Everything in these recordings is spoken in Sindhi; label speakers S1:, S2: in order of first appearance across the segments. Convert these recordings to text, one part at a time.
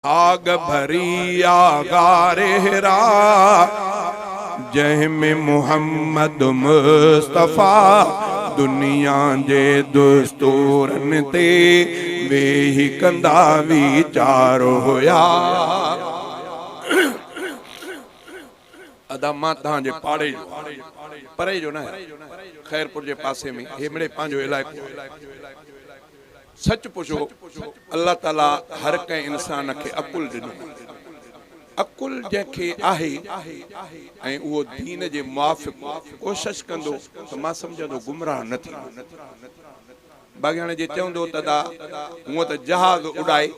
S1: آڳ ڀري آ غار حرا، جنهن ۾ محمد مصطفيٰ دنيا جي دستورن تي ويهي ڪندا ويچار هيا. ادا مان توهان جي پاڙي جو آهيان، پري جو ناهيان، خيرپور جي پاسي ۾ هي مڙئي پنهنجو علائقو آهي. سچ پڇو الله تعالي هر ڪنهن انسان کي عقل ڏنو آهي. عقل جنهن کي آهي ۽ اهو دين جي موافق ڪوشش ڪندو ته مان سمجهان ٿو گمراهه نه ٿيندو. باقي هاڻي جي چوندو ته ادا هونء ته جهاز اڏائي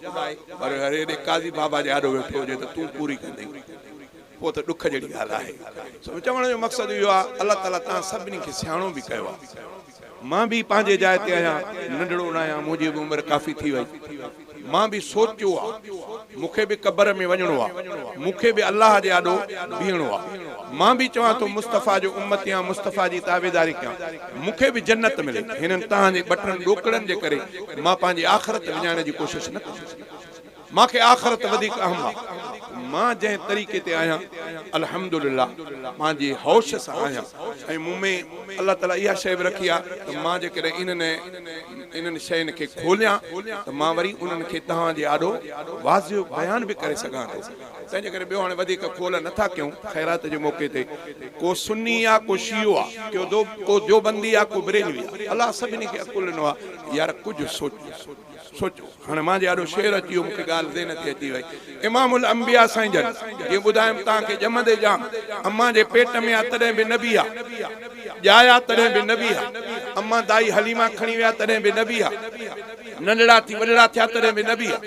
S1: پر هيڏي قاضي بابا جي آڏو ويٺو هجي ته تون پوري ڪندين پوء ته ڏک جهڙي ڳالهه آهي. سو چوڻ جو مقصد اهو آهي الله تعالي توهان سڀني کي سياڻو به ڪيو آهي. مان به پنهنجي جاء تي آهيان، ننڍڙو ناهيان، منهنجي به عمر ڪافي ٿي وئي. مان به سوچيو آ، مون کي به قبر ۾ وڃڻو آ، مون کي به الله جي آڏو بيهڻو آ. مان به چوان ٿو مصطفيٰ جو امتي آهيان، مصطفيٰ جي تابعداري ڪيان، مون کي به جنت ملي. هنن توهان جي ٻه ٽن ڏوڪڙن جي ڪري مان پنهنجي آخرت وڃائڻ جي ڪوشش نه ڪندس. مان کي آخرت وڌيڪ اهم آ. مان جنهن طريقي تي آهيان الحمدلله پنهنجي هوش سان آهيان ۽ مون ۾ الله تعالي اها شيء به رکي آ ته مان جيڪڏهن انهن انهن شين کي کوليان ته مان وري انهن کي توهان جي آڏو واضح بيان به ڪري سگهان ٿو. تنهن جي ڪري ٻيو هاڻي وڌيڪ کول نه ٿا ڪيون. خيرات جي موقعي تي ڪو سني آ ڪو شيعو آ ڪو ديوبندي آ ڪو بريلوي آ. الله سڀني کي عقل ڏنو آ يار ڪجهه سوچ. سوچو، هاڻي مان جي آڏو شعر اچي ويو، مون کي ڳالهه ذهن تي اچي وئي. امام الانبياء سائين جن، جيئن ٻڌايم توهان کي ڄمندي ڄام، امان جي پيٽ ۾ آ تڏهن به نبي آ، ڄايا تڏهن به نبي آ، امان دائي حليمه کڻي ويا تڏهن به نبي آ، ننڍڙا ٿي وڏڙا ٿيا تڏهن به نبي آ،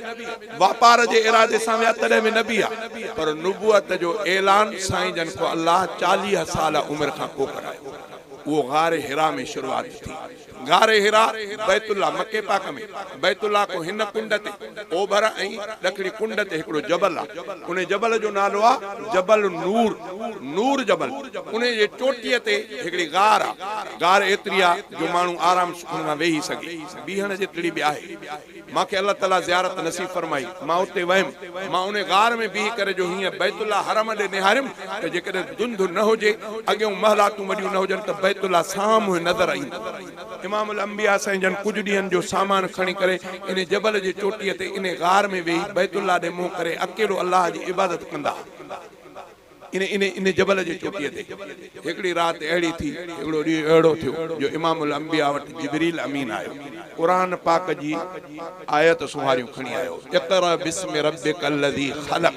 S1: واپار جي ارادي سان ويا تڏهن به نبي آ، پر نبوت جو اعلان سائين جن کان الله 40 سال عمر کان پوء ڪرايو. اهو غار حرا ۾ شروعات ٿي. غار حرا، بيت الله، مڪي پاڪ ۾، بيت الله کان هن ڪنڊ تي، اوڀر ۽ ڏکڻي ڪنڊ تي هڪڙو جبل آ. انهي جبل جو نالو آ جبل نور، نور جبل. انهي جي چوٽيء تي هڪڙي غار آ. غار ايتري آ جو ماڻهو آرام سڪون سان ويهي سگهي. بيهڻ جيتري به آهي. مان کي الله تعاليٰ زيارت نصيب فرمائي، مان اتي ويم، مان انهي غار ۾ بيهي ڪري جو هينئن بيت الله حرم ڏي نهاريم ته جيڪڏهن ڌنڌ نه هجي، اڳيون محلاتون وڏيون نه هجن ته بيت الله سامهون نظر ايندو. امام الانبياء سائين جن ڪجهه ڏينهن جو سامان کڻي ڪري انهي جبل جي چوٽيء تي انهي غار ۾ ويهي بيت الله ڏي منهن ڪري اڪيلو الله جي عبادت ڪندا ها. ان جبل جي چوٽيء تي هڪڙي رات اهڙي ٿي، هڪڙو ڏينهن اهڙو ٿيو جو امام الانبياء وٽ جبريل امين آيو، قرآن پاڪ جي آيت سونهاريون کڻي آيو، اقرأ باسم ربک الذي خلق،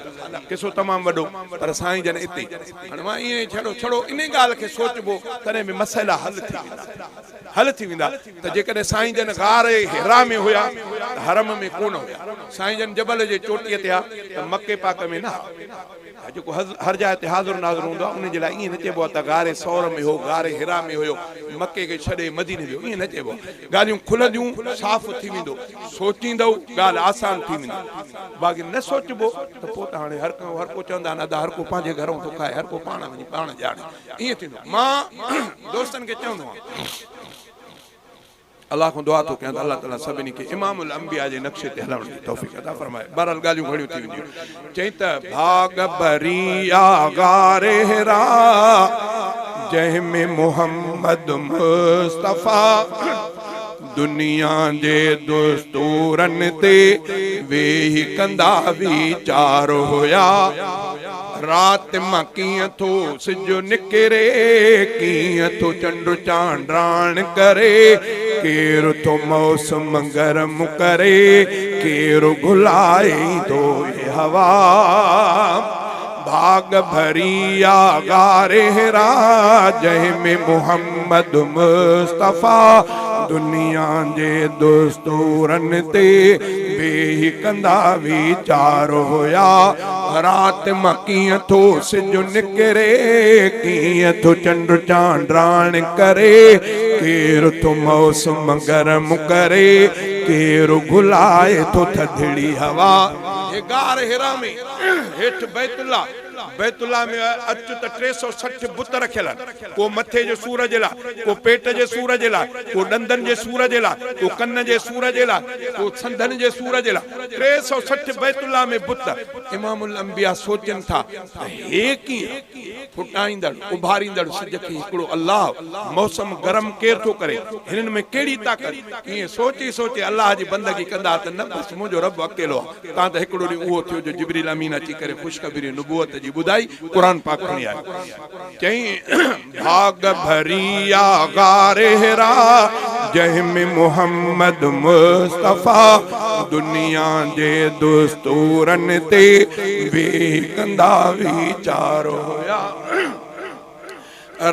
S1: قصو تمام وڏو پر سائين جن اتي هاڻي مان ائين ڇڙو ڇڙو انهي ڳالهه کي سوچبو تڏهن به مسئلا حل ٿي ويندا، حل ٿي ويندا ته جيڪڏهن سائين جن غار حرا ۾ هيا ته حرم ۾ ڪونه هيا، سائين جن جبل جي چوٽيء تي ها ته مڪي پاڪ ۾ نه ها. جيڪو هر جاء تي حاضر ناظر هوندو آهي، ان جي لاء ائين نه چئبو آهي ته غار ثور ۾ هو، غار حرا ۾ هيو، مڪي کي ڇڏي مديني ويو، ائين نه چئبو آهي. ڳالهيون کلنديون، صاف ٿي ويندو، سوچيندؤ ڳالهه آسان ٿي ويندي، باقي نه سوچبو ته پوء ته هاڻي هر ڪنهن هر ڪو چوندا آهن ادا هر ڪو پنهنجي گهرئون ٿو کائي، هر ڪو پاڻ وڃي پاڻ ڄاڻي، ائين ٿيندو. مان دوستن کي چوندو آهيان. الله کان دعا ٿو ڪيان ته الله تعالي سڀني کي امام الانبياء جي نقشي تي هلڻ جي توفيق عطا فرمائي. بهرحال ڳالهيون گهڻيون ٿي وينديون. چئين ته ڀاڳ ڀري آ غار حرا جنهن ۾ محمد مصطفيٰ دنيا جي دستورن تي ويهي ڪندا ويچار هيا. رات مان ڪيئن ٿو سج نڪري، ڪيئن ٿو چنڊ چانڊراڻ ڪري، ڪير ٿو موسم گرم ڪري، ڪير گهلائي ٿو هي هوا. ڀاڳ ڀري آ غار حرا، جنهن ۾ محمد مصطفيٰ دنيا جي دستورن تي ويهي ڪندا ويچار هيا. رات مان ڪيئن ٿو سج نڪري، ڪيئن ٿو چنڊ چانڊراڻ ڪري، ڪير ٿو موسم گرم ڪري، ڪير گهلائي ٿو ٿڌڙي هوا. هي غار حرا ۾ هيٺ بيت الله. بيت الله ۾ اچ ته 360 بت رکيل آهن. ڪو مٿي جي سور جي لاء، ڪو پيٽ جي سور جي لاء، ڪو ڏندن جي سور جي لاء، ڪو ڪن جي سور جي لاء، ڪو سنڌن جي سور جي لاء. 360 بيت الله ۾ بت. امام الانبياء سوچين ٿا ته هي ڪيئن؟ ڦٽائيندڙ، اڀاريندڙ سج کي هڪڙو الله، موسم گرم ڪير ٿو ڪري؟ هنن ۾ ڪهڙي طاقت؟ ائين سوچي سوچي الله جي بندگي ڪندا ته نه بس منهنجو رب اڪيلو آهي. تان ته هڪڙو ڏينهن اهو ٿيو جو جبريل امين اچي ڪري خوشخبري نبوت جي ٻڌائي، قرآن پاڪ کڻي آيو. چيائين، ڀاڳ ڀري آ غار حرا، جنهن ۾ محمد مصطفيٰ دنيا جي دستورن تي ويهي ڪندا ويچار هيا.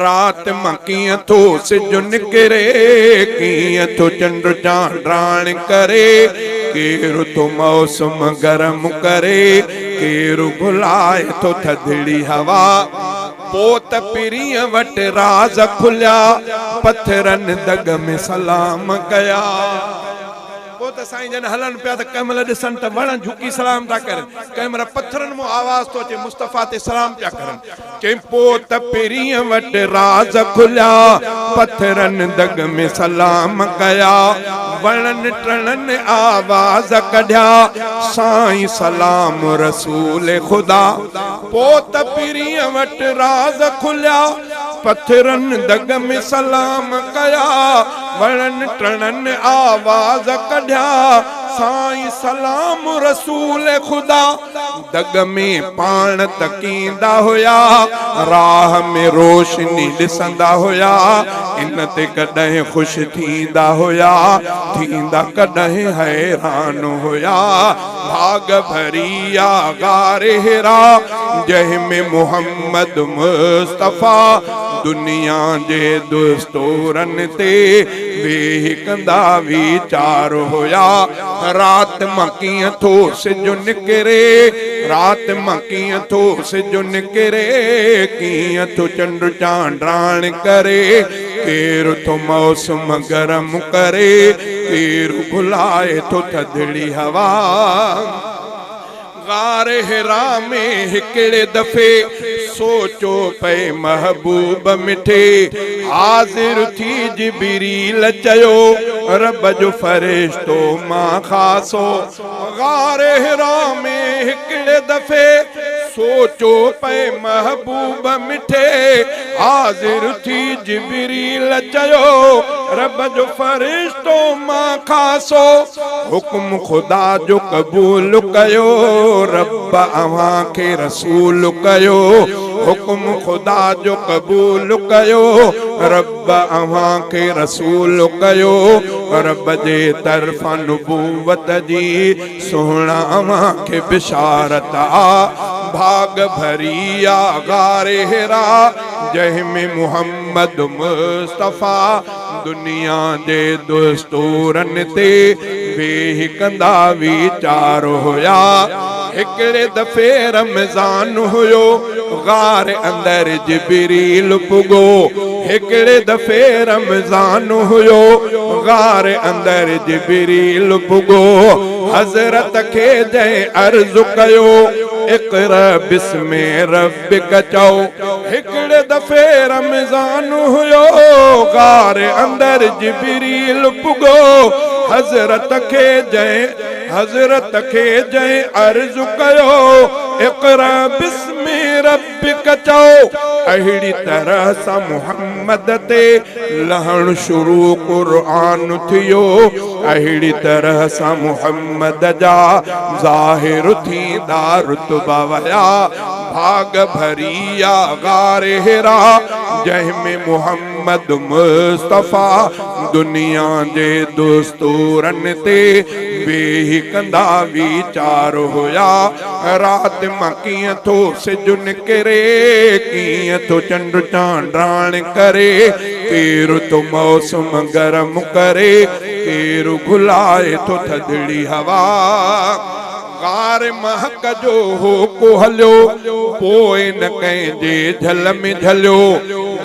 S1: رات مان ڪيئن ٿو سج نڪري، ڪيئن ٿو چنڊ چانڊاڻ ڪري، ڪير ٿو موسم گرم ڪري، ڪير گهلائي ٿو ٿڌڙي هوا. پوء ته پرينء وٽ راز کليا، پٿرن دڳ ۾ سلام ڪيا. پوء ته سائين جن هلن پيا ته ڪنهن مهل ڏسن ته وڻ جهڪي سلام ٿا ڪرن، ڪنهن مهل پٿرن مان آواز ٿو اچي مصطفيٰ تي سلام پيا ڪرن. چيائين پوء ته پرينء وٽ راز کليا، پٿرن دڳ ۾ سلام ڪيا، وڻن ٽڻن آواز ڪڍيا، سائين سلام رسول خدا. پوء ته پرينء وٽ راز کليا، پٿرن دڳ ۾ سلام ڪيا، وڻن ٽڻن آواز ڪڍيا، سائين سلام رسول خدا. دڳ ۾ پاڻ تڪيندا هيا، راهه ۾ روشني ڏسندا هيا، ان تي ڪڏهن خوش ٿيندا هيا، ٿيندا ڪڏهن حيران هيا. ڀاڳ ڀري آ غار حرا، جنهن ۾ محمد مصطفيٰ دنيا جي دستورن تي ويهي ڪندا ويچار هيا. رات مان ڪيئن ٿو سج نڪري، رات مان ڪيئن ٿو سج نڪري، ڪيئن ٿو چنڊ چانڊاڻ ڪري، ڪير ٿو موسم گرم ڪري، ڪير گهلائي ٿو ٿڌڙي هوا. غار حرا ۾ هڪڙي دفعي سوچو پئي محبوب مٺي، حاضر ٿي جبريل چيو، رب جو فرشتو مان خاصو. غار حرا ۾ هڪڙي دفعي سوچو پئي محبوب مٺي، حاضر ٿي جبريل چيو، رب جو فرشتو مان خاصو، حڪم خدا جو قبول ڪيو، رب اوهان کي رسول ڪيو، حڪم خدا جو قبول ڪيو، رب اوهان کي رسول ڪيو، رب جي طرفان نبوت جي سهڻا اوهان کي بشارت آ، ڀاڳ ڀري آ غار حرا، جنهن ۾ محمد مصطفيٰ دنيا جي دستورن تي ويهي ڪندا ويچار هيا. هڪڙي دفعي رمضان هيو، غار اندر جبريل پڳو. هڪڙي دفعي رمضان هيو، غار اندر جبريل پڳو. حضرت کي جنهن عرض ڪيو، اقرأ باسم ربک چئو. هڪڙي دفعي رمضان هيو، غار اندر جبريل پڳو. حضرت کي جنهن حضرت کي جنهن عرض ڪيو، اقرأ باسم ربک چئو. اهڙي طرح سان محمد تي لهڻ شروع قرآن ٿيو. اهڙي طرح سان محمد جا ظاهر ٿيندا رتبا ويا. ڀاڳ ڀري آ غار حرا، جنهن ۾ محمد مصطفيٰ دنيا جي دستورن تي ويهي ڪندا ويچار هيا. رات مان ڪيئن ٿو سج نڪري، ڪيئن ٿو چنڊ چانڊاڻ ڪري، ڪير ٿو موسم گرم ڪري، ڪير گهلائي ٿو ٿڌڙي هوا. غار مهڪ جو هوڪو هليو، پوء نه ڪنهن جي جهل ۾ جهليو.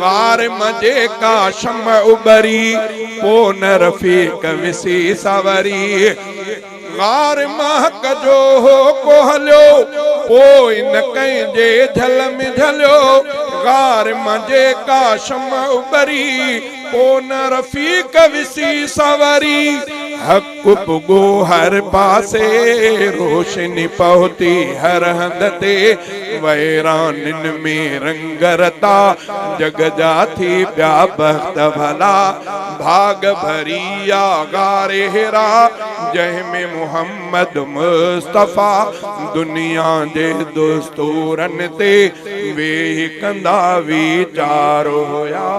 S1: غار مان جيڪا شمع اٻري، پوء نه رفيق وسي سا وري. غار مان حق جو هوڪو هليو، پوء نه ڪنهن جي جهل ۾ جهليو. غار مان جيڪا شمع اٻري، پوء نه رفيق وسي سانوري. حق پڳو هر پاسي، روشني پهتي هر هنڌ تي. ويرانين ۾ رنگ رتا، جڳ جا ٿي پيا بخت ڀلا. ڀاڳ ڀري آ غار حرا، جنهن ۾ محمد مصطفيٰ دنيا جي دستورن تي ويهي ڪندا ويچار هيا.